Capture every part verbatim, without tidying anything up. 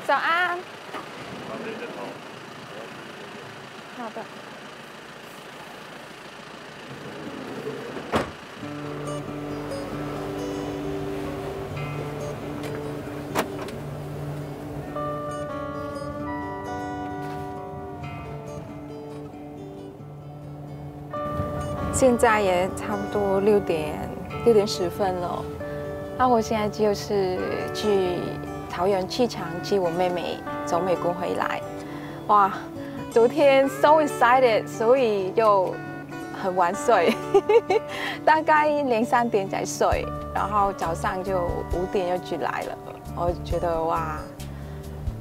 早安。好的。现在也差不多六点，六点十分了。那我现在就是去桃园机场接我妹妹从美国回来。哇，昨天 so excited，所以就很晚睡，大概两三点才睡，然后早上就五点又起来了。我觉得哇，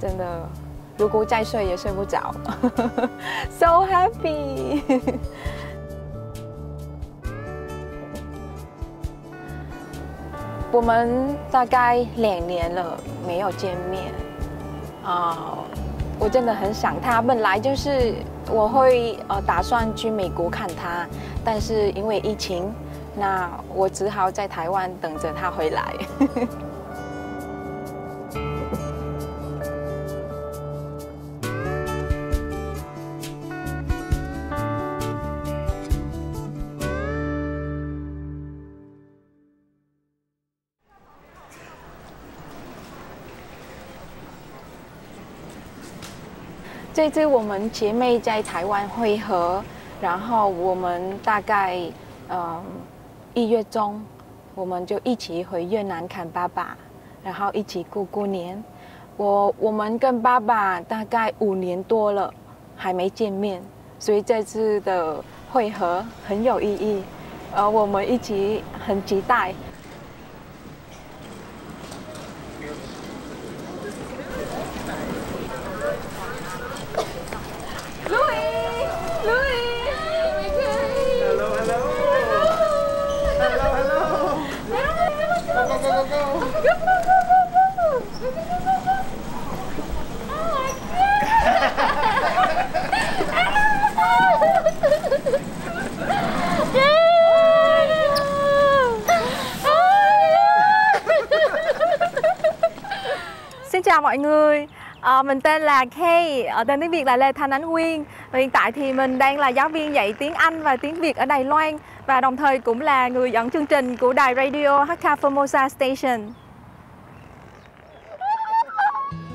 真的，如果再睡也睡不着，so happy。我们大概两年了没有见面，啊、我真的很想他。本来就是我会呃打算去美国看他，但是因为疫情，那我只好在台湾等着他回来。这次我们姐妹在台湾会合，然后我们大概嗯一月中，我们就一起回越南看爸爸，然后一起过过年。我我们跟爸爸大概五年多了，还没见面，所以这次的会合很有意义，呃，我们一起很期待。Louis, Louis, hello, hello, hello, hello, go, go, go, go, go. 先生，mọi người, ờ, mình tên là Kay, ở tên tiếng Việt là Lê Thanh Ánh Nguyên. Hiện tại thì mình đang là giáo viên dạy tiếng Anh và tiếng Việt ở Đài Loan và đồng thời cũng là người dẫn chương trình của đài radio Hakka Formosa Station.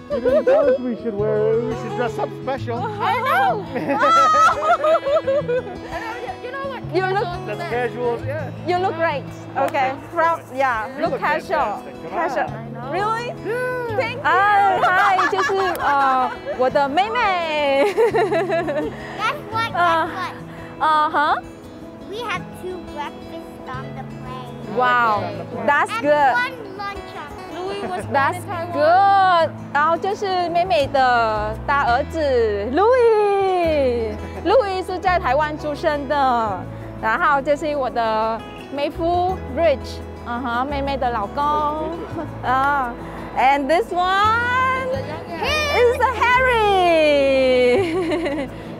You didn't tell us we should wear, we should dress up special. I know. You know what? You look. That's casual, yeah. You look great. Okay, from yeah, you look casual. Fantastic. Come on. Casual. Really? Yeah. Thank you. 啊，嗨，就是呃，我的妹妹。Guess what? Guess what? 啊哈。 We have two breakfasts on the plane. Wow, that's good. And one lunch on the plane. Louis was born in Taiwan. That's good. 然后就是妹妹的大儿子Louis，Louis 是在台湾出生的。然后这是我的妹夫Rich，嗯哼，妹妹的老公啊。And this one is Harry.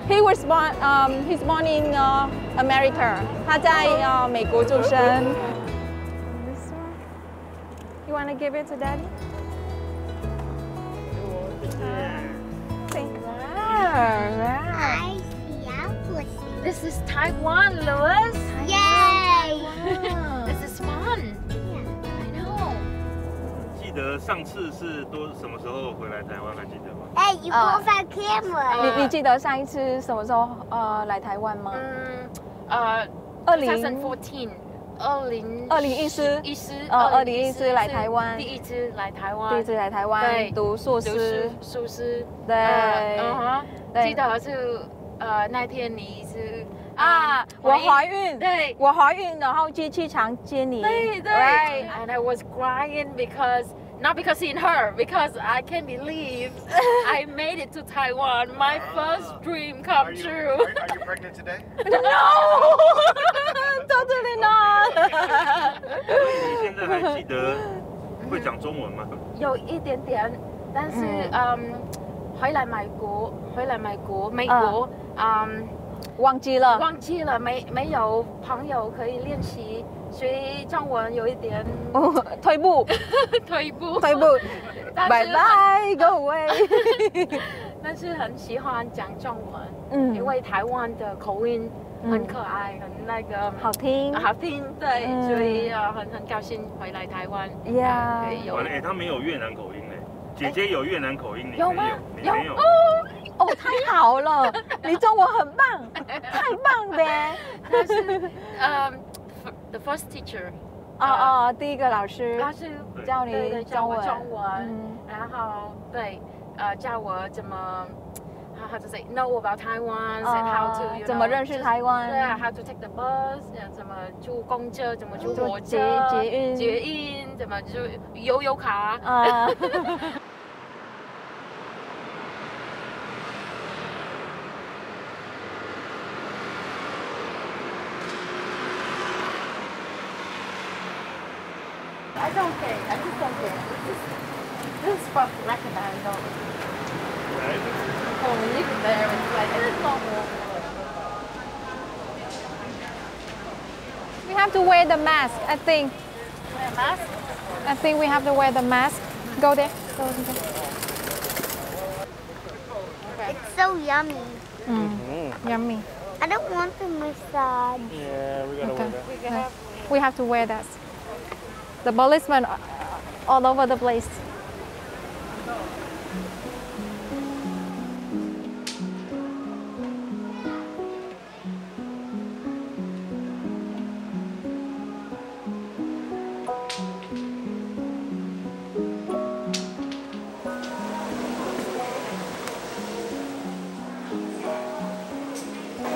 He was born, um, he's born in uh, America. 他在呃美国出生。This one. You wanna give it to Daddy? Thank you. Wow, wow. I see apples. This is Taiwan, Louis. Yay! Taiwan. This is fun. Yeah. I know. 记得上次是多什么时候回来台湾？还记得吗？哎，you 呃 both have camera. 你你记得上一次什么时候呃来台湾吗？嗯，呃，二零二零二零一四一四，哦，二零一四来台湾，第一次来台湾，第一次来台湾对读硕士，读硕士，对，呃嗯哼，对，记得是呃那天你是啊，我怀孕，对，我怀孕，然后去机场接你，对对，right，and I was crying because not because in her, because I can't believe I made it to Taiwan. My first dream come true. Are you pregnant today? No, totally not. 你现在还记得会讲中文吗？有一点点，但是嗯，回来美国，回来美国，美国，嗯，忘记了，忘记了，没没有朋友可以练习，所以中文有一点退步，退步，退步。Bye bye, go away。但是很喜欢讲中文，嗯，因为台湾的口音很可爱，很那个好听，好听，对，所以啊，很很高兴回来台湾。Yeah，有。哎，他没有越南口音哎，姐姐有越南口音，你有吗？有，你没有。哦，太好了，你中文很棒，太棒了。但是，嗯，the first teacher，哦哦，第一个老师他是教你对对教我中文，中文，嗯然后对，呃，教我怎么。How to say no about Taiwan, and how to 哦 you know, 怎么认识台湾？对啊，how to take the bus，呃怎么坐公车，怎么坐坐火车，捷捷运捷运，怎么就悠游卡。啊。 I don't care. I just don't care. This is, this is what recognize all. People live there. It's like it's normal. We have to wear the mask, I think. Wear mask. I think we have to wear the mask. Go there. Go there. It's so yummy. Mm. Yummy. I don't want to massage. Yeah, we gotta Okay. wear that. Yeah. We have to wear that. The policemen are all over the place.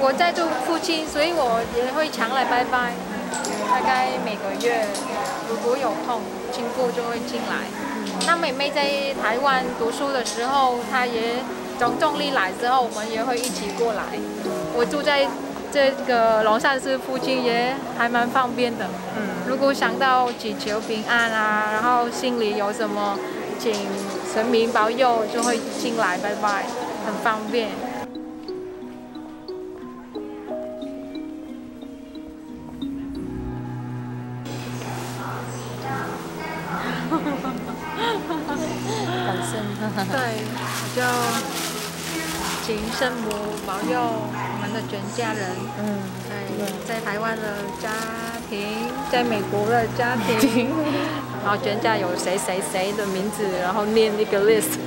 我在这附近，所以我也会常来拜拜。大概每个月如果有空，经过就会进来。那妹妹在台湾读书的时候，她也从中立来之后，我们也会一起过来。我住在这个龙山寺附近，也还蛮方便的。嗯，如果想到祈求平安啊，然后心里有什么，请神明保佑，就会进来拜拜，很方便。 感谢。对，我就请圣母保佑我们的全家人。嗯，对，在台湾的家庭，在美国的家庭，然后全家有谁谁谁的名字，然后念一个 list，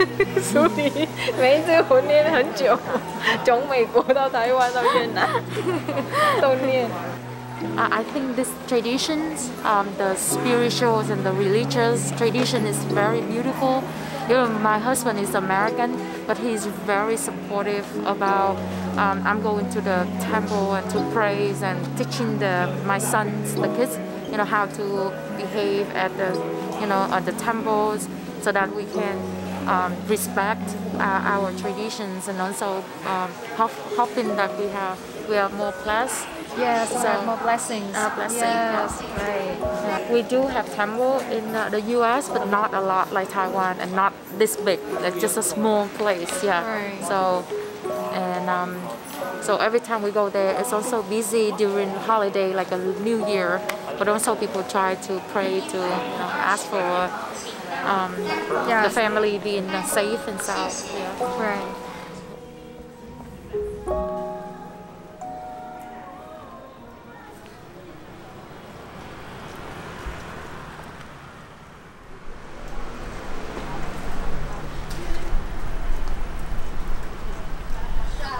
所以每一次我念很久，从美国到台湾到越南，都念。 I I think these traditions, um, the spirituals and the religious tradition is very beautiful. You know, my husband is American, but he's very supportive about um, I'm going to the temple and to praise and teaching the my sons, the kids, you know, how to behave at the, you know, at the temples, so that we can um, respect uh, our traditions and also um, hope, hoping that we have we are more blessed. Yes, So, so, more blessings. Uh, blessing, yeah. Yes, right. We do have temple in uh, the U S, but not a lot like Taiwan, and not this big. It's just a small place, yeah. Right. So, and um, so every time we go there, it's also busy during holiday, like a New Year. But also people try to pray to, you know, ask for um, Yes. the family being uh, safe and sound. Yeah. Right.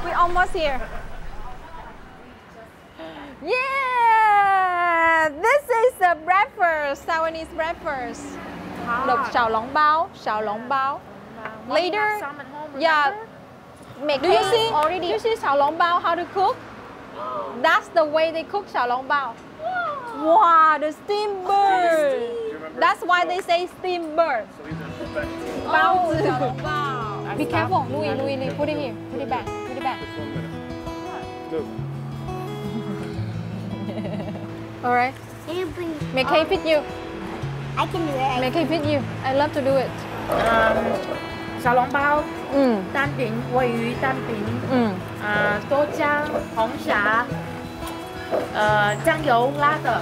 We almost here. Yeah, this is a breakfast, Taiwanese breakfast. Look, 小笼包，小笼包。Later, yeah. Make Do you see? Already. You see 小笼包 how to cook? That's the way they cook 小笼包. Wow, the steam bird. That's why they say steam bird. Be careful, Louis, Louis, Louis. Put it here. Put it back. Put it back. All right. Can you bring? Make it fit you. I can do it. Make it fit you. I love to do it. 嗯，小笼包、嗯蛋饼、尾鱼蛋饼，嗯，呃，豆浆、红霞，呃，酱油拉的。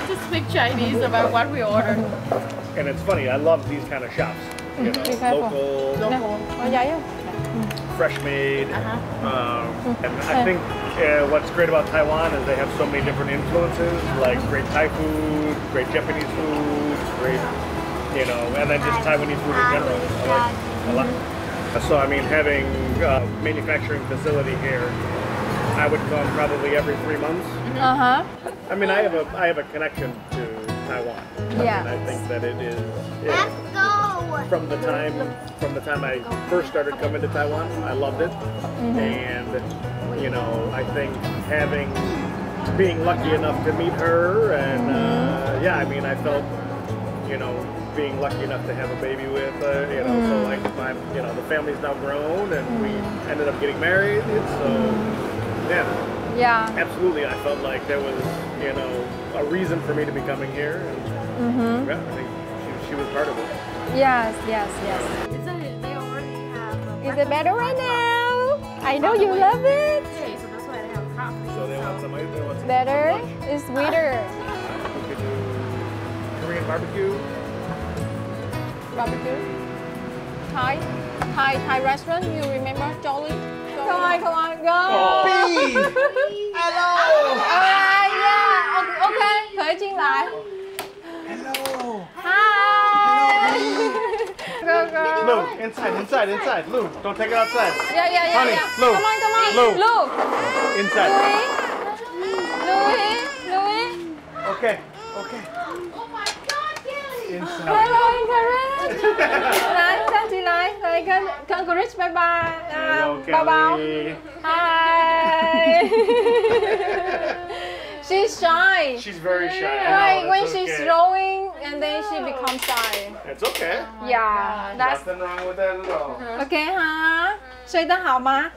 Just speak Chinese about what we order. And it's funny, I love these kind of shops. You know, Be careful. Local, Oh, yeah, yeah. fresh made. Um, and I think uh, what's great about Taiwan is they have so many different influences, like great Thai food, great Japanese food, great, you know, and then just Taiwanese food in general. I like a lot. So I mean, having a manufacturing facility here, I would come probably every three months. Uh-huh. I mean, I have a I have a connection to Taiwan. Yeah. I think that it is it, from the time from the time I first started coming to Taiwan. I loved it, and you know, I think having being lucky enough to meet her, and uh, yeah, I mean, I felt you know being lucky enough to have a baby with, uh, you know, so like my you know the family's now grown, and we ended up getting married, and so yeah. Yeah. Absolutely, I felt like there was, you know, a reason for me to be coming here. And yeah, I think she, she was part of it. Yes, yes, yes. It's a, they already have. Is it better right now? I know you love it. Okay, so that's why they have coffee. So they want some, they want some Better lunch. Is sweeter. We could do Korean barbecue. Barbecue. Thai, Thai, Thai restaurant. You remember Jolly? Come on, come on, go. Hello. Ah, yeah. OK，可以进来。 Hello. Hi. Go go. Look, inside, inside, inside. Look, don't take it outside. Yeah, yeah, yeah, Honey, yeah. Lou. Come on, come on. Lou. Lou. Inside. Louis, Louis. Okay, okay. Inside. Hello, encourage. 来，站起来，来跟 encourage，拜拜。啊 Hello, 抱抱。 Kelly. Hi. She's shy. She's very shy. Right, I know, when that's she's okay. drawing and then she becomes shy. It's okay. Yeah, that's Nothing wrong with that at all. OK 哈，睡得好吗？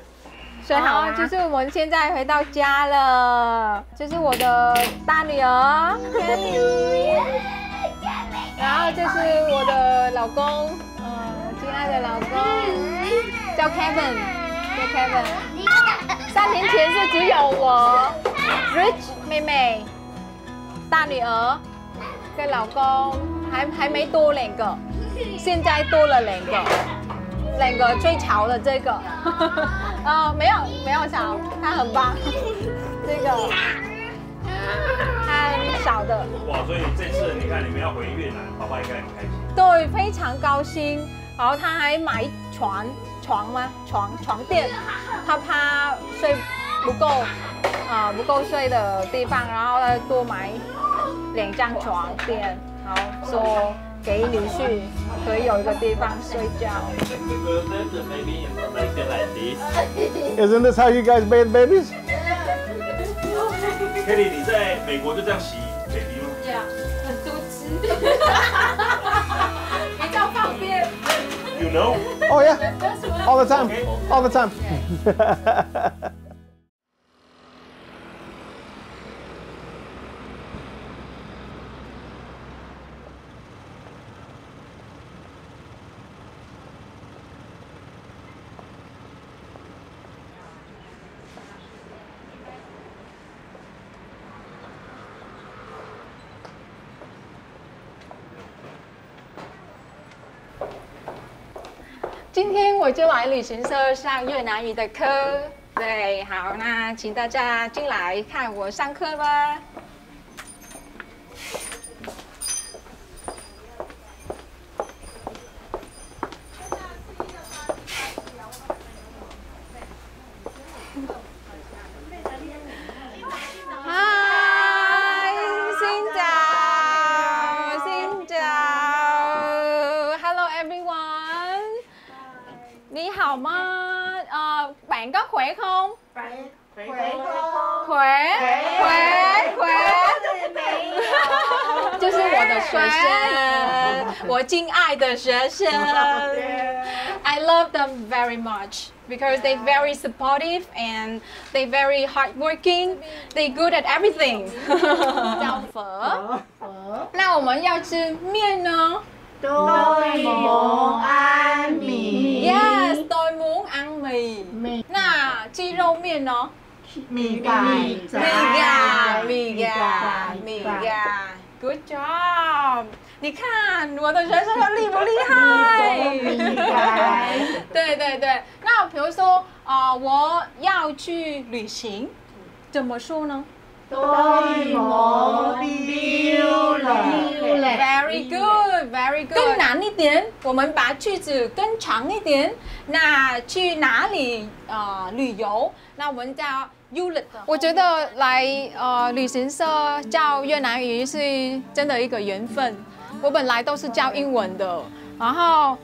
睡好吗？就是我们现在回到家了，这是我的大女儿 Kelly，然后这是我的老公，嗯，亲爱的老公叫 Kevin，叫 Kevin。三年前是只有我，Rich 妹妹、大女儿跟老公，还还没多两个，现在多了两个，两个最吵的这个，呃，没有没有吵，他很棒，这个他很少的。哇，所以这次你看你们要回越南，爸爸应该很开心。对，非常高兴。然后他还买床床吗？床床垫，他怕睡不够啊、不够睡的地方，然后他多买两张床垫，然后说给女婿可以有一个地方睡觉。 They built it and maybe in the like like this. Isn't this how you guys bathe babies? Kelly，你在美国就这样洗 baby 吗？ Yeah，很多汁，比较方便。 You know？ Oh yeah, all the time, all the time. 今天我就来旅行社上越南语的课。对，好，那请大家进来看我上课吧。 Hi，xin chào，xin chào。Hello everyone，你好吗？呃，bạn có khỏe không？ 回回回回回，就是我的学生，我敬爱的学生。I love them very much because they very supportive and they very hardworking. They good at everything. 叫佛。那我们要吃面呢？ Tôi muốn ăn mì. Yes, tôi muốn ăn mì. 那鸡肉面呢？ Mì cay. Mì gà, mì gà, mì gà. Good job. 你看我的学生们厉不厉害？厉害。对对对，那比如说，呃，我要去旅行，怎么说呢？對無溜了。 Very good, very good. 更难一点，我们把句子更长一点。那去哪里呃旅游？那我们叫 du lịch。我觉得来呃旅行社教越南语是真的一个缘分。我本来都是教英文的，然后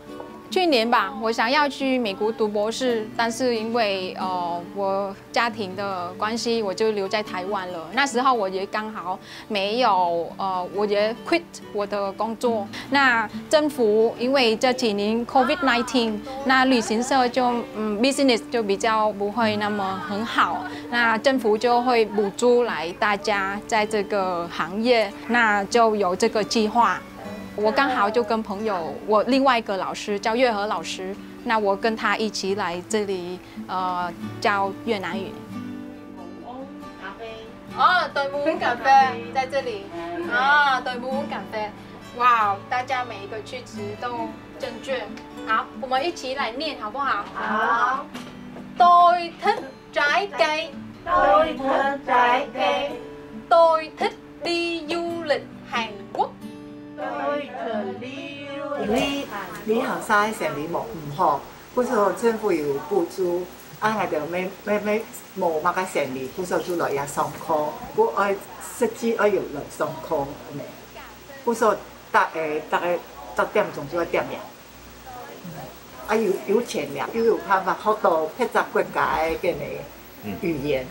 去年吧，我想要去美国读博士，但是因为呃我家庭的关系，我就留在台湾了。那时候我也刚好没有呃，我也 quit 我的工作。那政府因为这几年COVID nineteen，那旅行社就嗯 business 就比较不会那么很好，那政府就会补助来大家在这个行业，那就有这个计划。我刚好就跟朋友，我另外一个老师叫月和老师，那我跟他一起来这里呃教越南语。哦，对木屋咖啡在这里。啊，对木屋咖啡。哇，大家每一个句子都正确。好，我们一起来念好不好？好。 tôi thích trái cây. Tôi thích trái cây. Tôi thích đi du lịch Hàn Quốc. Tôi thích đi du 因為旅行社个生理無毋好，故所政府有補助，啊，𠊎兜乜乜乜無麼个生理，故所就來這上課，故愛實際愛有來上課，恁呢。故所逐誒逐个十點鐘就愛點名，啊有有錢了，又有辦法學到別隻國家个个呢語言。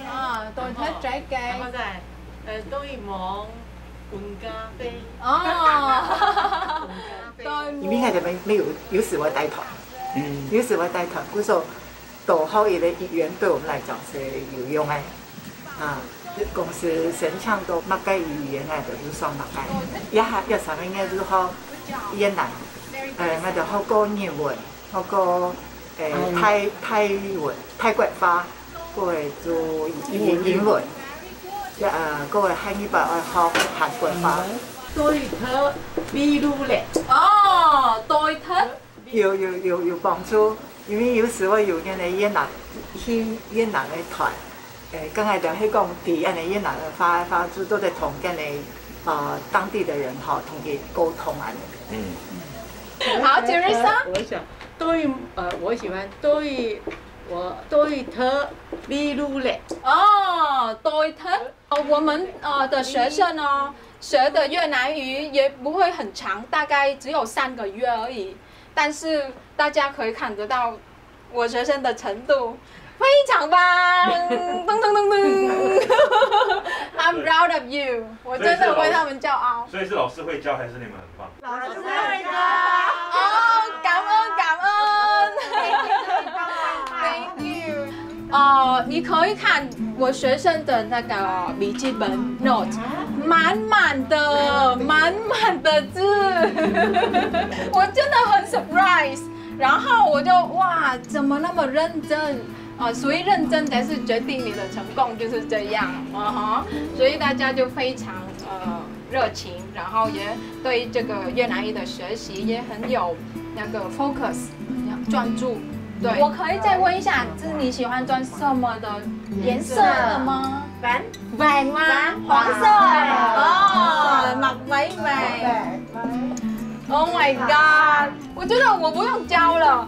啊，tôi thích trái cây. 然後再呃對無分咖啡。哦，對因為𠊎兜乜乜有有時會帶團，嗯，有時會帶團，故所多學一个語言對我們來講是有用个。啊，公司申請到麼个語言，𠊎兜就上麼个。也還有三个月就學越南，呃，𠊎兜學過日文，學過誒泰泰文、泰國話，過會做英英文，也呃，過會下禮拜愛學韓國話。 Tôi thích đi du lịch. 哦，tôi thích. 有有有有幫助，因為有時會有恁呢越南去越南个團，誒，剛才就係講知恁呢越南个話話，就做得同恁呢呃當地的人吼，同佢溝通恁呢。嗯，好，Teresa。我想對呃我喜歡對我對特比如嘞。哦，tôi thích. 哦，我们呃的学生呢，学的越南语也不会很长，大概只有三个月而已。但是大家可以看得到我学生的程度非常棒，噔噔噔噔。I'm proud of you，我真的为他们骄傲。所以是老师会教还是你们很棒？老師會教。哦，感恩感恩。Thank you。哦，你可以看我学生的那个笔记本 note，满满的，满满的字，我真的很 surprise。然后我就哇，怎么那么认真？啊，所以认真才是决定你的成功，就是这样，嗯哼。所以大家就非常呃热情，然后也对这个越南语的学习也很有那个 focus，专注。对，我可以再问一下，就是你喜欢穿什么的颜色的吗？蓝。白吗？黄色。哦，mặc váy vàng。Oh my god！我觉得我不用教了。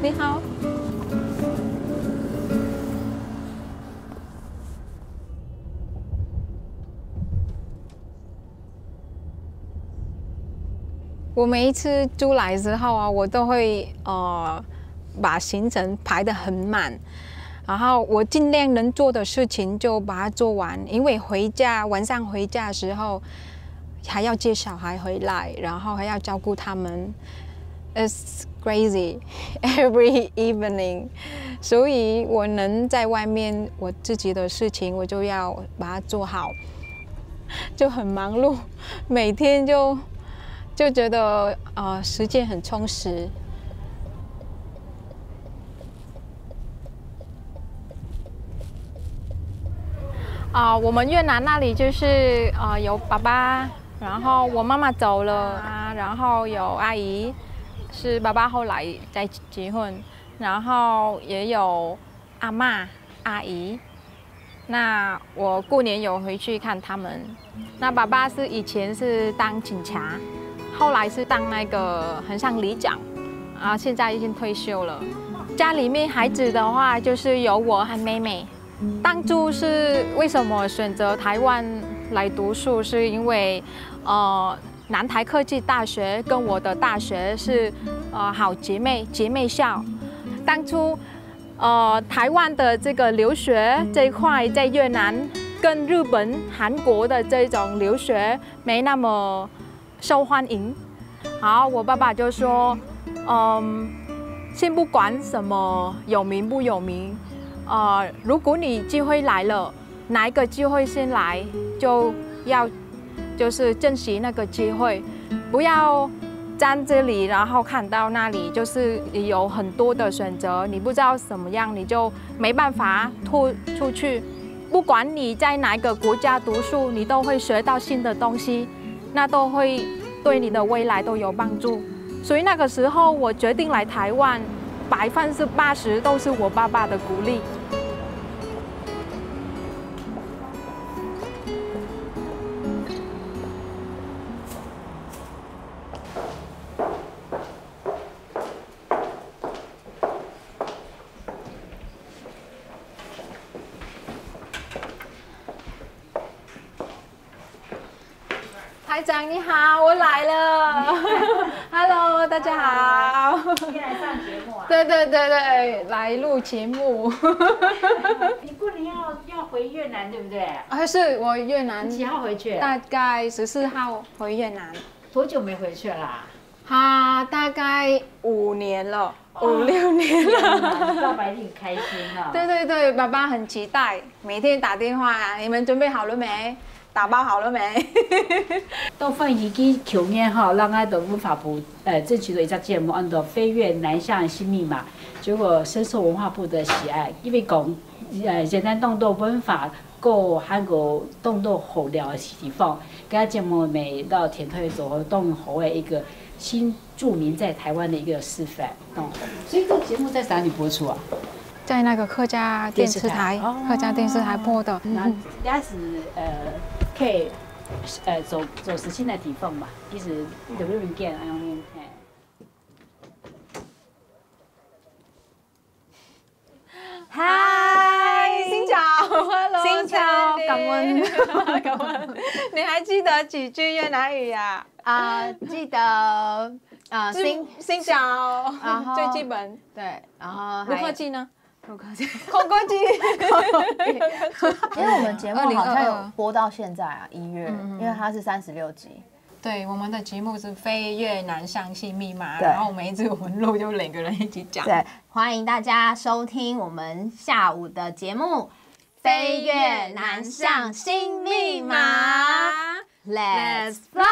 你好。 我每一次出来之后啊，我都会呃把行程排得很满，然后我尽量能做的事情就把它做完，因为回家晚上回家的时候还要接小孩回来，然后还要照顾他们。it's crazy every evening，所以我能在外面我自己的事情，我就要把它做好，就很忙碌，每天就就觉得呃时间很充实。啊、我们越南那里就是呃有爸爸，然后我妈妈走了啊，然后有阿姨，是爸爸后来再结婚，然后也有阿嬷、阿姨。那我过年有回去看他们。那爸爸是以前是当警察，后来是当那个很像里长，啊，现在已经退休了。家里面孩子的话，就是有我和妹妹。当初是为什么选择台湾来读书，是因为，呃，南台科技大学跟我的大学是，呃，好姐妹姐妹校。当初，呃，台湾的这个留学这一块，在越南跟日本、韩国的这种留学没那么受欢迎。好，我爸爸就说，嗯，先不管什么有名不有名，呃，如果你机会来了，哪一个机会先来，就要就是珍惜那个机会，不要站这里，然后看到那里就是有很多的选择，你不知道怎么样，你就没办法突出去。不管你在哪一个国家读书，你都会学到新的东西，那都会对你的未来都有帮助。所以那个时候我决定来台湾，百分之八十都是我爸爸的鼓励。台长你好，我来了。Hello，大家好。今天来上节目啊？对对对对，来录节目。你过年要要回越南对不对？啊，是我越南。几号回去？大概十四号回越南。多久没回去啦？啊，大概五年了。五六年了。爸爸一定开心啊。对对对，爸爸很期待，每天打电话啊，你们准备好了没？打包好了没？到翻译机去年吼，咱个文化部，呃，争取到一只节目，安到飞越南向新密码，结果深受文化部的喜爱，因为讲，呃，越南当多文化，个韩国当多好料个地方，搿个节目每到天台做当好个一个新 住民在台湾的一个示范。哦，所以这个节目在哪里播出啊？在那个客家电视台，电视台哦。客家电视台播的。那嗯哼。那是呃，可以呃走走实心的地方嘛，其实有没有人见？哎，嗨，xin chào，hello，xin chào，感恩，感恩。你还记得几句越南语呀？啊，记得啊，xin xin chào，然后最基本。对，然后还有，不客气呢？不客气。không có gì。因为我们节目好像有播到现在啊，一月，因为它是三十六集。对，我们的节目是飞越南向新密码，对。然后我们一直轮流就两个人一起讲。对，欢迎大家收听我们下午的节目《飞越南向新密码》。Let's fly！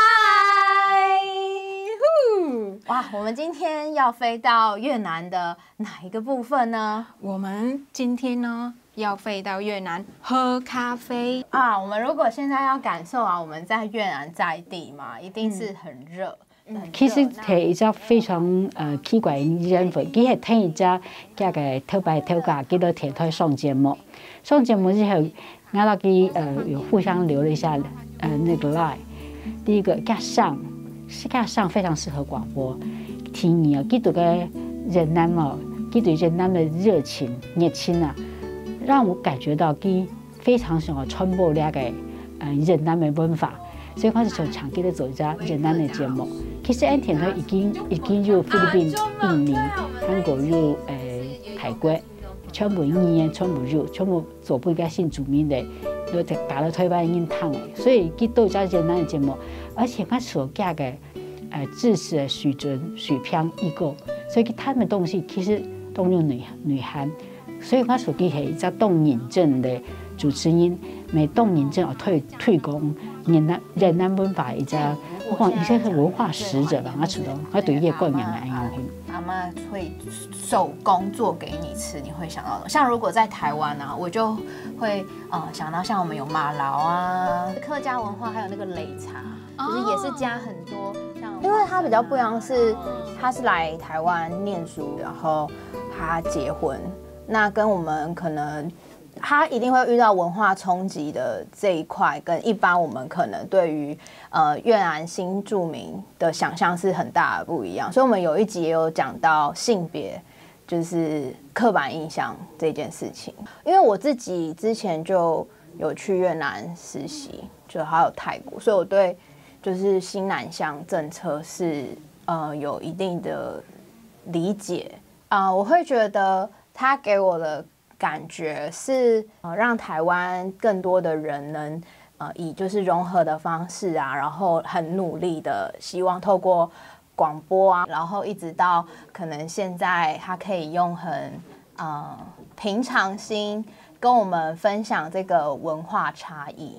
哇，我们今天要飞到越南的哪一个部分呢？我们今天呢要飞到越南喝咖啡啊。我们如果现在要感受啊，我们在越南在地嘛，一定是很热。嗯。其实係一隻非常呃奇怪个緣分，佢係聽一隻佢个頭擺頭家，佢到電台上節目，上節目之後，𠊎摎佢呃有互相留了一下呃那個 line。第一個，佢聲，佢聲非常適合廣播。第二哦，佢對个越南哦，佢對越南个熱情、熱情啊，讓我感覺到佢非常想要傳播這個呃越南个文化。 所以𠊎就想長期个做一隻越南个節目。其實𠊎等電台已經已經有菲律賓、印尼、韓國有呃泰國，全部語言全部有，全部做分該新住民个，有打到台灣人聽个。所以佢都有隻越南个節目，而且𠊎所教个呃，知識个水準、水平已高，所以佢談个東西其實當有內、內涵。所以𠊎屬於係一隻當認真个主持人，乜當認真个推、推廣越南、越南文化一隻，我講一些係文化使者吧，𠊎覺得，𠊎對佢个觀念係恁樣。阿嬤會手工做給你吃，你會想到什麼？像如果在台灣啊，我就會呃想到像我們有馬勞啊，客家文化，還有那個擂茶，就是也是加很多像，因為他比較不一樣是，他是來台灣念書，然後他結婚，那跟我們可能他一定會遇到文化衝擊的這一塊，跟一般我們可能對於呃越南新住民的想象是很大的不一樣。所以我們有一集也有講到性別，就是刻板印象這件事情。因為我自己之前就有去越南實習，就還有泰國，所以我對就是新南向政策是呃有一定的理解啊、我會覺得他給我的感覺是，呃，讓台灣更多的人能，呃，以就是融合的方式啊，然後很努力的希望透過廣播啊，然後一直到可能現在他可以用很，呃，平常心跟我們分享這個文化差異，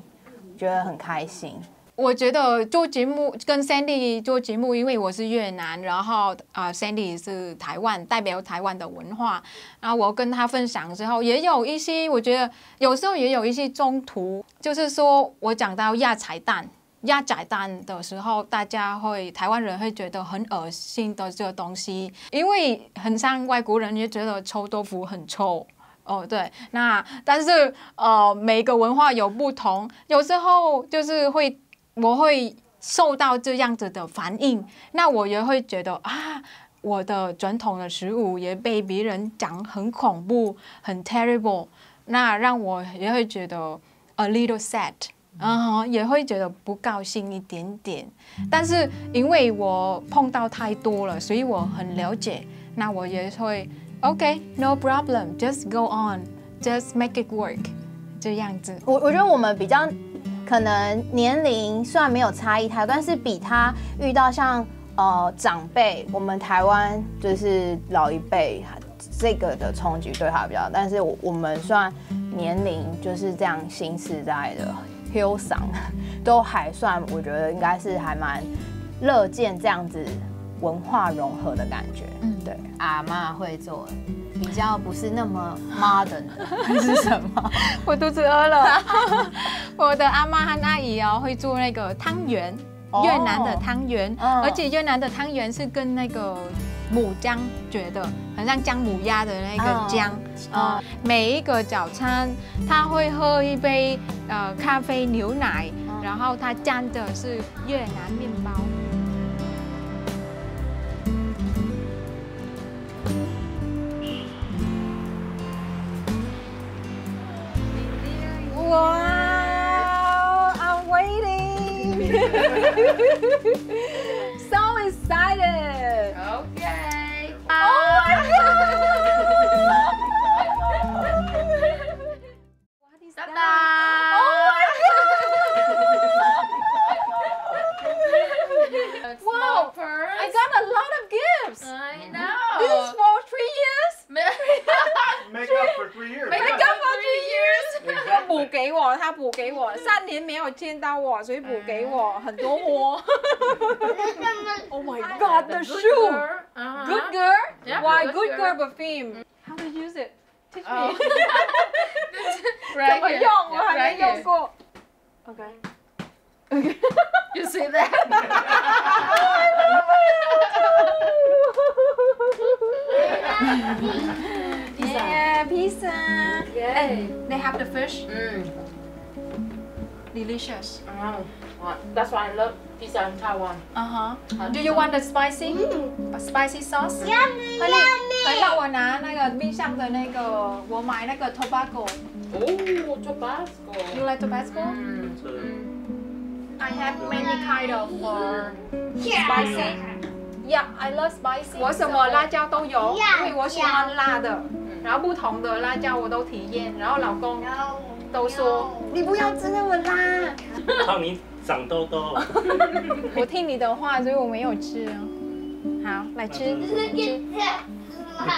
覺得很開心。我覺得做節目，跟Sandy做節目，因為我是越南，然後啊，Sandy是台灣，代表台灣的文化。然後我跟他分享之後，也有一些，我覺得有時候也有一些衝突，就是說我講到亞彩蛋，亞彩蛋的時候，大家會，台灣人會覺得很噁心的這個東西，因為很像外國人也覺得臭豆腐很臭。哦，對，那但是呃，每個文化有不同，有時候就是會，我會受到這樣子的反應，那我也會覺得啊，我的傳統的食物也被別人講很恐怖、很terrible，那讓我也會覺得a little sad。嗯，也會覺得不高興一點點。但是因為我碰到太多了，所以我很了解。那我也會，OK，no problem，just go on，just make it work，這樣子。我我覺得我們比較可能年齡雖然沒有差異太多，但是比他遇到像呃長輩，我們台灣就是老一輩這個的衝擊對他比較，但是我我們算年齡就是這樣新時代的，後生都還算，我覺得應該是還蠻樂見這樣子文化融合的感覺。嗯，對，阿嬤會做，比較不是那麼 modern 的，還是什麼？我肚子餓了。我的阿嬤和阿姨哦，會做那個湯圓。越南的湯圓，而且越南的湯圓是跟那個母薑絕的，很像薑母鴨的那個薑。啊，每一個早餐他會喝一杯呃咖啡牛奶，然後他蘸的是越南麵包。Wow, I'm waiting. So excited. Okay. Oh my god. What is that? Oh my god. Wow. I got a lot of gifts. I know. This is for three years. Make up for three years. Make up for three years. 他補給我，他補給我，三年沒有見到我，所以補給我很多窩。Oh my god, the shoe. Good girl? Why good girl perfume? How to use it? Teach me. 怎么用？我还没用过。OK。 You see that? Yeah, pizza. Yay. They have the fish. Mm. Delicious. Mm. That's why I love pizza in Taiwan. Uh huh. Do you want the spicy? Spicy sauce? ，yummy 快点，快让 yummy。我拿那个冰箱的那个，我买那个 Tabasco。 Oh, Tabasco. You like Tabasco? Mm. I have many kind of uh, spicy. Yeah, I love spicy. 我什么辣椒都有，因为我喜欢辣的。然后不同的辣椒我都体验，然后老公都说你不要吃那么辣。汤米长痘痘。我听你的话，所以我没有吃哦。好，来吃，吃，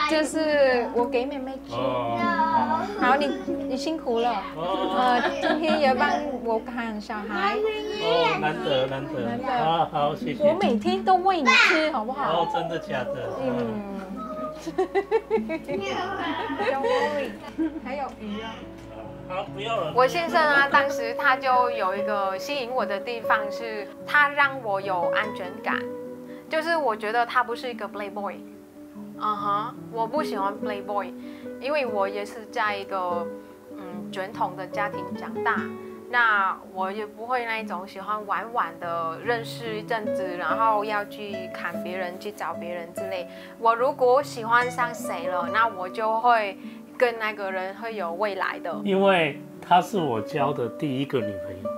这是我给妹妹吃。哦，好，你你辛苦了。哦，呃，今天也帮我看小孩。哦，难得难得，难得好好谢谢。我每天都喂你吃，好不好？哦，真的假的？嗯，嗯。Don't worry，还有鱼啊。好，不要了。我先生啊，当时他就有一个吸引我的地方是，他让我有安全感，就是我觉得他不是一个 playboy。嗯哼，我不喜欢 playboy，因为我也是在一个嗯传统的家庭长大，那我也不会那一种喜欢玩玩的，认识一阵子，然后要去看别人、去找别人之类。我如果喜欢上谁了，那我就会跟那个人会有未来的。因为她是我交的第一个女朋友，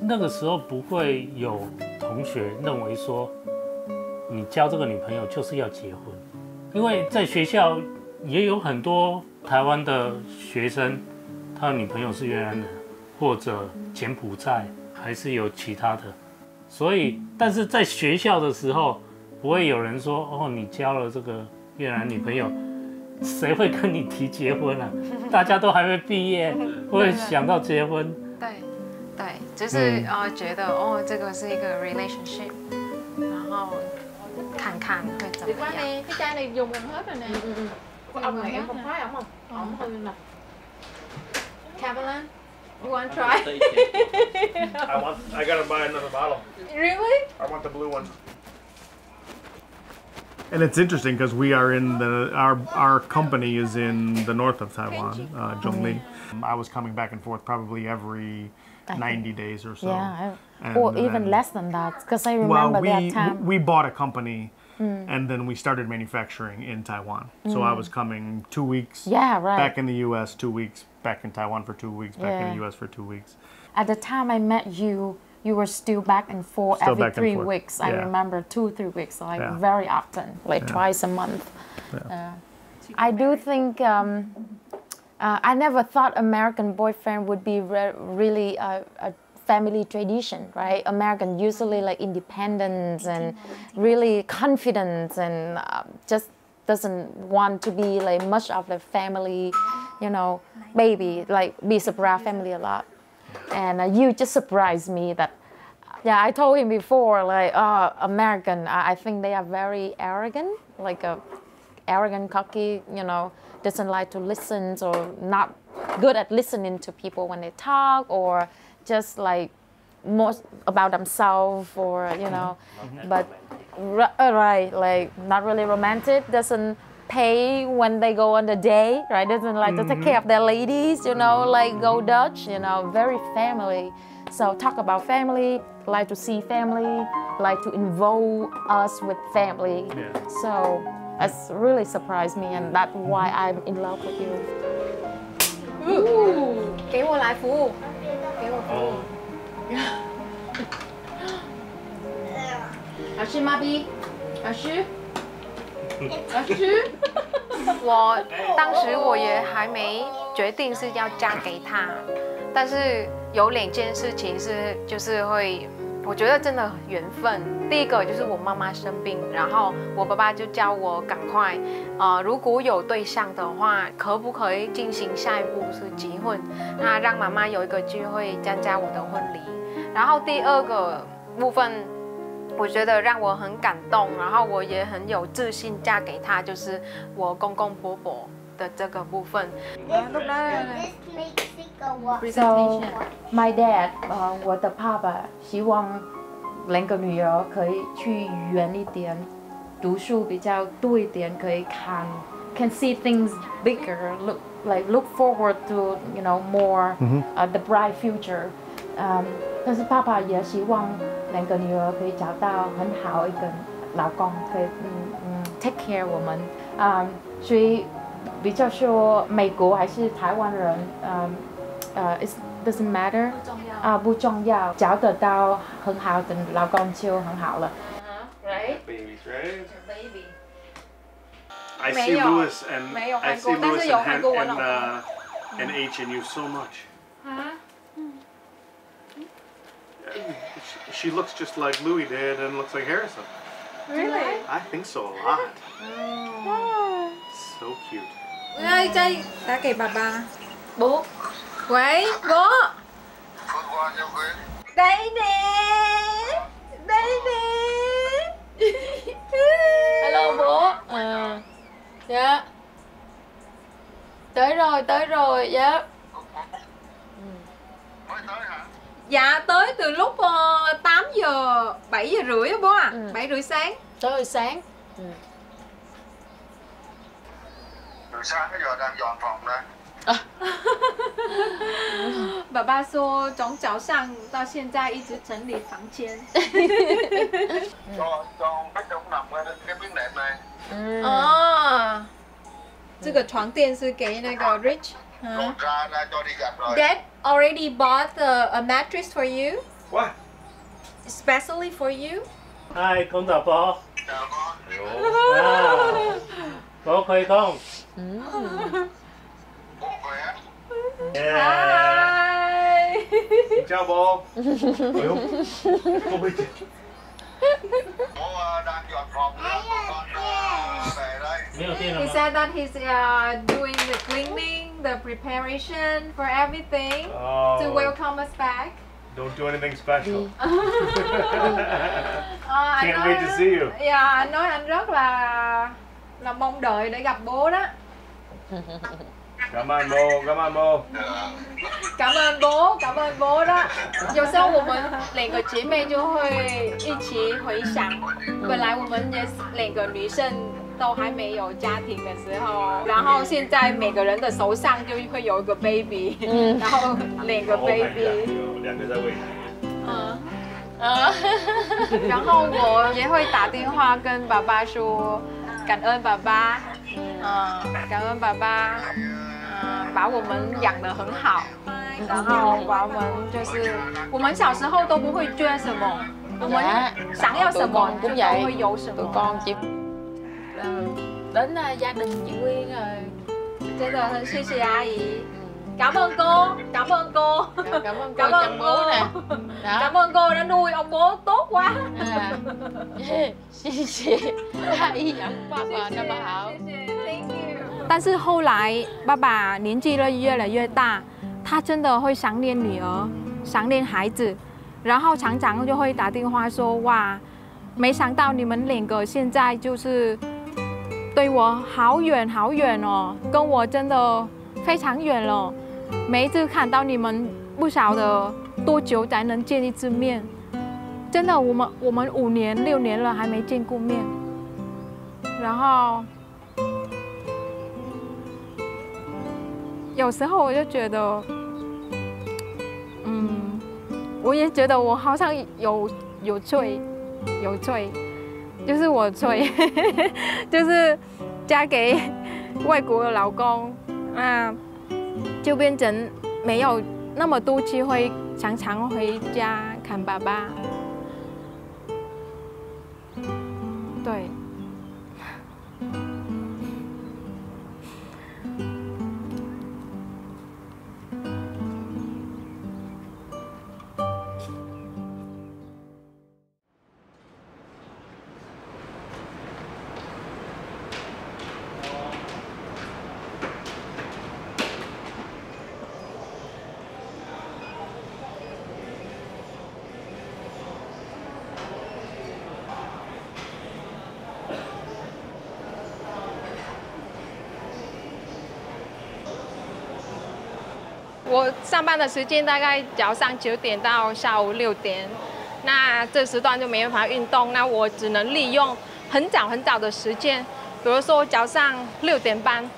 那个时候不会有同学认为说，你交这个女朋友就是要结婚，因为在学校也有很多台湾的学生，他的女朋友是越南人或者柬埔寨，还是有其他的，所以但是在学校的时候，不会有人说哦，你交了这个越南女朋友，谁会跟你提结婚啊？大家都还没毕业，会想到结婚。对，对，就是、嗯呃觉得哦，这个是一个 relationship，然后看看会怎么样。你看你，你看你用用好个呢。嗯嗯嗯。我阿妹，我快啊，我阿妹呢。Kevin, you want to try? I want. I gotta buy another bottle. Really? I want the blue one. And it's interesting because we are in the our our company is in the north of Taiwan, uh, Zhongli. I was coming back and forth probably every ninety days or so. Yeah, And or even then- less than that, because I Well, remember we that time. we bought a company, and then we started manufacturing in Taiwan. So I was coming two weeks Yeah, right. back in the U S, two weeks back in Taiwan for two weeks, back in the Yeah. U S for two weeks. At the time I met you, you were still back and forth Still every back and three forth. weeks. I Yeah. remember two, three weeks, like Yeah. very often, like Yeah. twice a month. Uh, I do think um, uh, I never thought American boyfriend would be re- really a, a family tradition, right? American usually like independence and really confidence and uh, just doesn't want to be like much of the family, you know, baby, like be surprised family a lot. And uh, you just surprised me that, yeah, I told him before, like, uh, American, I, I think they are very arrogant, like a arrogant, cocky, you know, doesn't like to listen or not good at listening to people when they talk or just like most about themselves or, you know, but ri- uh, right, like not really romantic, doesn't pay when they go on the date, right? Doesn't like to take care of their ladies, you know, like go Dutch, you know, very family. So talk about family, like to see family, like to involve us with family. Yeah. So it's really surprised me, and that's why I'm in love with you. 给我来服务，给我服务。老师，妈咪，老师，老师。我当时我也还没决定是要嫁给他，但是有两件事情是就是会，我觉得真的缘分。第一个就是我妈妈生病，然后我爸爸就叫我赶快，呃，如果有对象的话，可不可以进行下一步是结婚？那让妈妈有一个机会参加我的婚礼。然后第二个部分，我觉得让我很感动，然后我也很有自信嫁给他，就是我公公婆婆的这个部分。 This makes it go up. So my dad, uh, 我的爸爸希望两个女儿可以去远一点，读书比较多一点，可以看，can see things bigger, look like look forward to, you know, more, uh, the bright future. Um, 但是爸爸也希望两个女儿可以找到很好一个老公，可以嗯嗯 take care 我们。Um, 所以比较说美国还是台湾人，嗯呃，it doesn't matter 啊，不重要，找得到很好的老公就很好了。 Right? Babies, right? Baby. I 没 see 有， Lewis and 没有 I 看过， see 但是 Lewis 有 and 看过 Han- 我 and 老公。 uh, and H and you so much. 啊， She, she looks just like Louis did and looks like Harrison. Really? I think so a lot. Oh. So cute. 我要再打给爸爸。喂，喂，喂。 Đây nè, đây nè. Hello bố. Ờ. Dạ. Tới rồi, tới rồi, dạ. Dạ, tới từ lúc ờ, tám giờ, bảy giờ rưỡi á bố à? Ừ. Bảy rưỡi sáng. Tới sáng. Ừ. Từ sáng tới giờ đang dọn phòng đây. Bà爸说从早上到现在一直整理房间。 Cho cho khách trong nằm cái miếng nệm này. 哦，这个床垫是给那个 Rich，嗯。 Dad already bought a, a mattress for you, What? Especially for you. Hi，公道婆。啊，我可以讲。嗯。耶。嗨。你叫不？哎呦，我不会讲。没有电了 He 吗？ said that he's uh, doing the cleaning, the preparation for everything to Oh, welcome us back. don't do anything special. Ờ, anh Can't nói, wait to see you. Dạ, anh nói anh rất là là mong đợi để gặp bố đó. Cảm ơn bố, cảm ơn bố. Cảm ơn bố, cảm ơn bố đó. 有时候我们两个姐妹就会一起回想，本来我们也是两个女生都还没有家庭的时候，然后现在每个人的手上就会有一个 baby，嗯，然后两个 Oh my baby， God，有两个在喂奶。嗯，呃，然后我也会打电话跟爸爸说，感恩爸爸，嗯，感恩爸爸，嗯，把我们养得很好。 然后我们就是，我们小时候都不会缺什么，我们想要什么就都会有什么。 con chỉ đến à, gia đình chị Quyên rồi. 真的很谢谢阿姨，感恩哥，感恩哥， Cảm ơn cô chăm bố nè. Đó. 感恩哥，đã nuôi ông bố tốt quá. À. Xì xì. Ai ăn bắp và đảm bảo. 但是后来，爸爸年纪了越来越大，他真的会想念女儿，想念孩子，然后常常就会打电话说：“哇，没想到你们两个现在就是对我好远好远哦，跟我真的非常远了。每一次看到你们，不晓得多久才能见一次面。真的，我们我们五年六年了还没见过面。”然后有时候我就觉得，嗯，我也觉得我好像有有罪，有罪，就是我罪，就是嫁给外国的老公，那就变成没有那么多机会常常回家看爸爸。对。我上班的时间大概早上九点到下午六点，那这时段就没办法运动，那我只能利用很早很早的时间，比如说早上六点半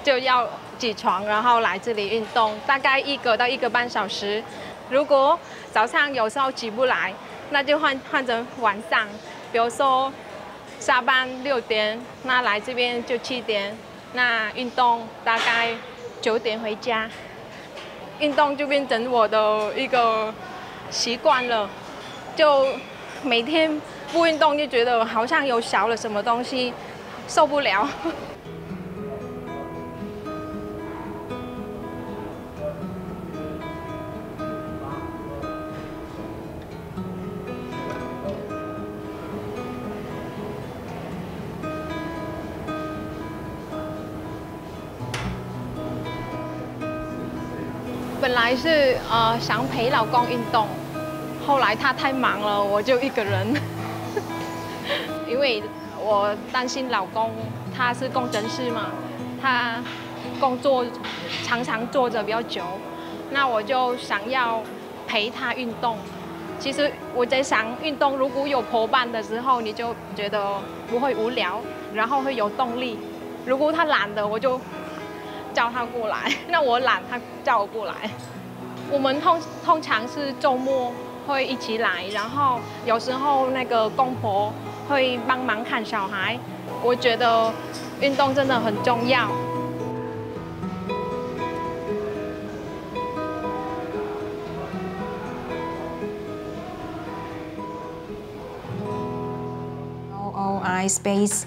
就要起床，然后来这里运动，大概一个到一个半小时。如果早上有时候起不来，那就换换成晚上，比如说下班六点，那来这边就七点，那运动大概九点回家。运动就变成我的一个习惯了，就每天不运动就觉得好像有少了什么东西，受不了。本来是呃想陪老公运动，后来他太忙了，我就一个人，因为我担心老公他是工程师嘛，他工作常常坐着比较久，那我就想要陪他运动。其实我在想，运动如果有伙伴的时候，你就觉得不会无聊，然后会有动力。如果他懒的，我就叫他过来；那我懒，他叫我过来。我们通通常是周末会一起来，然后有时候那个公婆会帮忙看小孩。我觉得运动真的很重要。O O I space，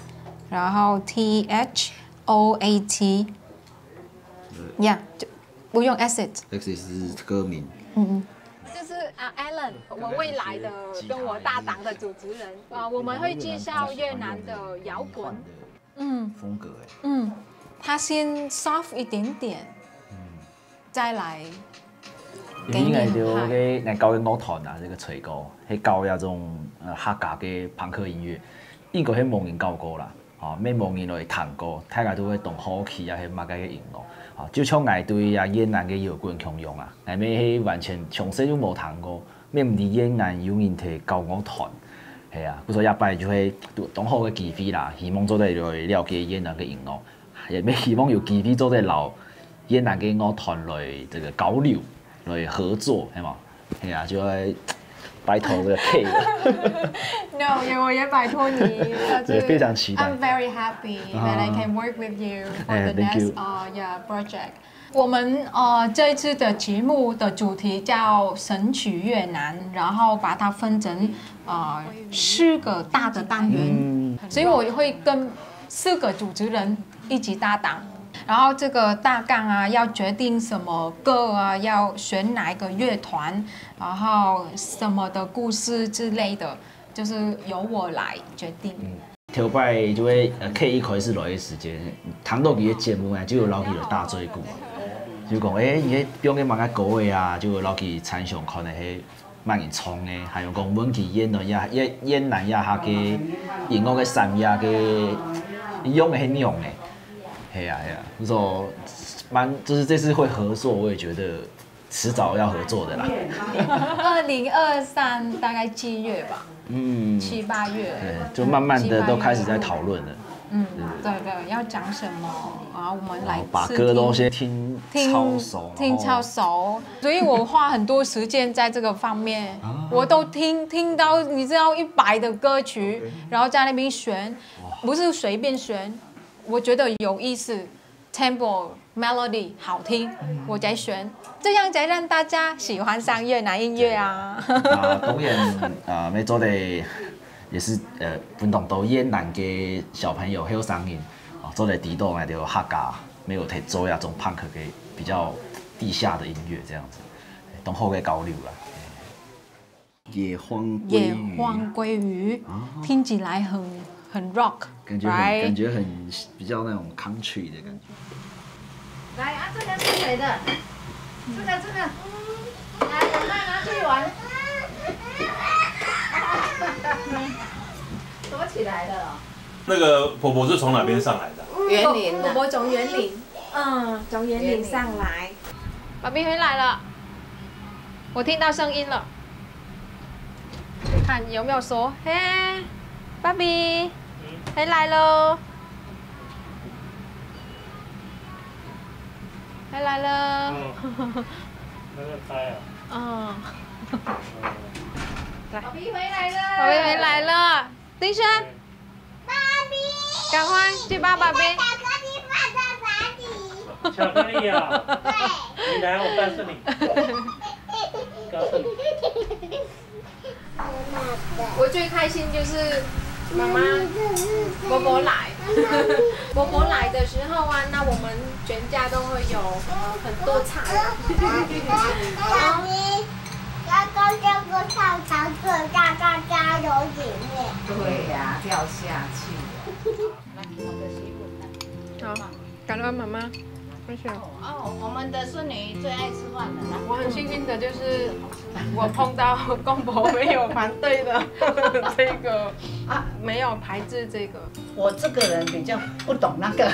然后 T H O A T，yeah，就不用 acid。 X 是歌名。就是啊，Alan，我未来的跟我搭档的主持人啊，我们会介绍越南的摇滚。嗯，风格哎，嗯，他先 soft 一点点，再来给你 high。 因为个来教个乐团啊，这个吹歌，去教那种呃客家个朋克音乐，应该是无人教过啦。 吼，乜無人來彈過，大家都會當好奇啊，係麼个个音樂。吼，就像𠊎對啊越南个搖滾共樣啊，𠊎乜係完全從細就無聽過，乜毋知越南有人提交樂團。係啊，故所這擺就係當好个機會啦，希望做得來了解越南个音樂，也乜希望有機會做得摎越南个樂團來這個交流。 來合作，係嘛？係啊，就會拜託這個 K。No，也我也拜託你，對，非常期待。 I'm very happy that I can work with you for the next uh yeah project。我们呃这一次的节目的主题叫神曲越南，然后把它分成呃四个大的单元，所以我会跟四个主持人一起搭档。然后这个搭档啊，要决定什么歌啊，要选哪一个乐团，然后什么的故事之类的，就是由我来决定。頭擺就係呃，K一開始來个時間，聽到佢个節目啊，就有摎佢來打嘴鼓，就講，誒，你个放个麼个歌个啊，就有摎佢參詳看个係 麼人唱个，還有講問佢越南這越越南這下个音樂个產業个用个係仰个，係啊係啊，所以蠻就是這次會合作，我也覺得遲早要合作的啦。二零二三大概七月吧，嗯，七八月，對，就慢慢的都開始在討論了。嗯，對對，要講什麼，然後我們來把歌都先聽聽超熟，聽超熟，所以我花很多時間在這個方面，我都聽聽到你知道一百的歌曲，然後在那邊選，不是隨便選，我覺得有意思，tempo melody 好聽，我再選，這樣才讓大家喜歡上越南音樂啊。啊，當然啊，要做得也是呃，分當多越南个小朋友、後生人啊，做得知道𠊎兜客家沒有在做那種punk个比較地下的音樂這樣子，當好个交流啦。野荒野荒鮭魚，聽起來很很 rock，感覺很感覺很比較那種 country 的感覺。來啊，這個是誰的？這個這個，來，我們拿去玩。躲起來了哦。那個婆婆是從哪邊上來的？園林的，我從園林，嗯，從園林上來。爸比回來了，我聽到聲音了，看有沒有說，嘿，爸比，回來嘍，回來了。那个拍啊，嗯，爸比回來了。爸比回來了，丁轩，芭比，趕快去抱爸比。巧克力放在哪里？巧克力啊，对，你来，我告诉你，告诉你。我最開心就是媽媽，伯伯來，伯伯來的時候啊，那我們全家都會有很多菜。芭比，剛剛這個上場最大，大家有體面。对呀、掉下去了。好，感恩媽媽。哦，我们的孙女最爱吃饭了啦。我很幸运的就是我碰到公婆没有反对的这个啊，没有排斥这个。我这个人比较不懂那个，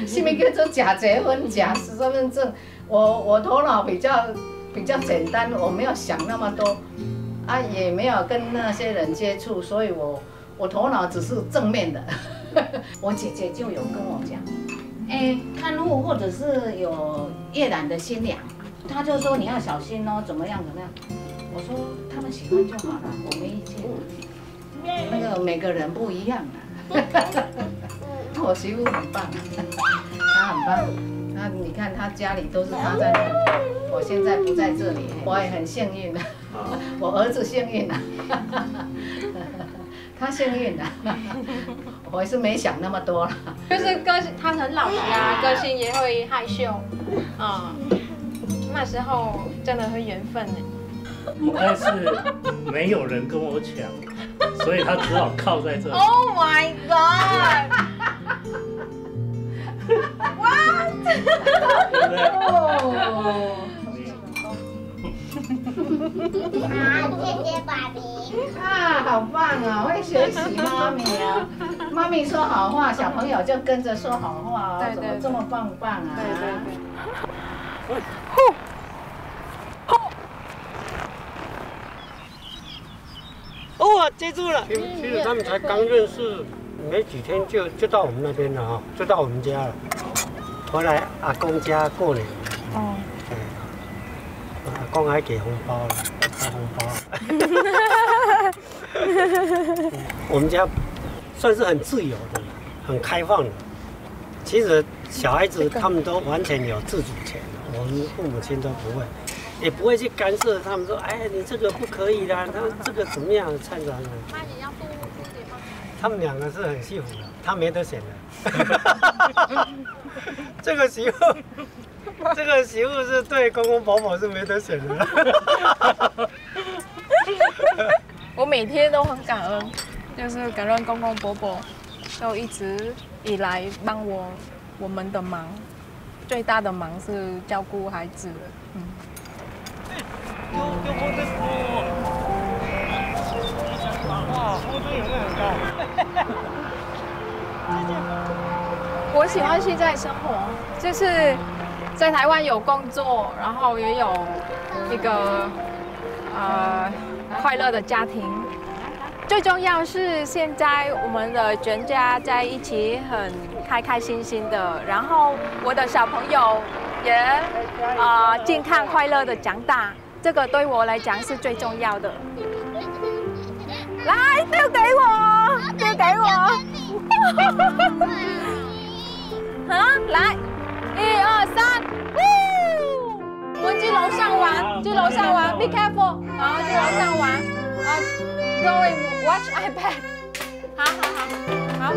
什么叫做假结婚、假身份证？我我头脑比较比较简单，我没有想那么多，啊，也没有跟那些人接触，所以我我头脑只是正面的。我姐姐就有跟我讲，哎，看护或者是有夜兰的新娘，她就说你要小心哦，怎么样怎么样。我说他们喜欢就好了，我没意见。那个每个人不一样啊。我媳妇很棒，她很棒。她你看她家里都是她在弄，我现在不在这里，我也很幸运啊。我儿子幸运啊。他幸运啊，我还是没想那么多了。就是个性，他很老实啊，个性也会害羞，啊、那时候真的很缘分呢。应该是没有人跟我抢，所以他只好靠在这里。Oh my god！哇！对不对？哦。啊，谢谢爸比。啊，好棒哦，会学习妈咪啊。妈咪说好话，小朋友就跟着说好话哦，对，怎么这么棒棒啊？对，对，对。哦，接住了。其实他们才刚认识没几天就，就到我们那边了哈，就到我们家了。回来阿公家过年。哦。对。阿公还给红包了，发红包。我们家算是很自由的，很开放的。其实小孩子他们都完全有自主权，我们父母亲都不会，也不会去干涉他们说，哎，你这个不可以啦，他这个怎么样，这样子。他们两个是很幸福的，他没得选的。这个媳妇，这个媳妇是对公公婆婆是没得选的。我每天都很感恩，就是感恩公公婆婆都一直以来帮我我们的忙，最大的忙是照顾孩子。嗯。我喜欢现在生活，就是在台湾有工作，然后也有一个呃快乐的家庭。最重要是现在我们的全家在一起很开开心心的，然后我的小朋友也呃健康快乐的长大，这个对我来讲是最重要的。来，丢给我，丢给我。好，来，一二三，呜！我们去楼上玩，去楼上玩，be careful，然后去楼上玩，啊，各位 watch iPad。好好好好，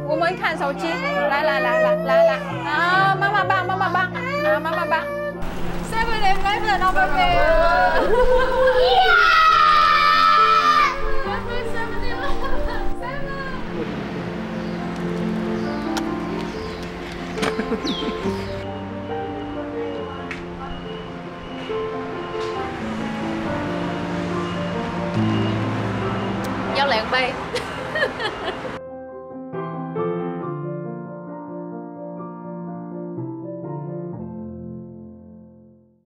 我们看手机，来来来来来来，啊，妈妈抱，妈妈抱，啊，妈妈抱。Seven Eleven 老板妹。要两杯。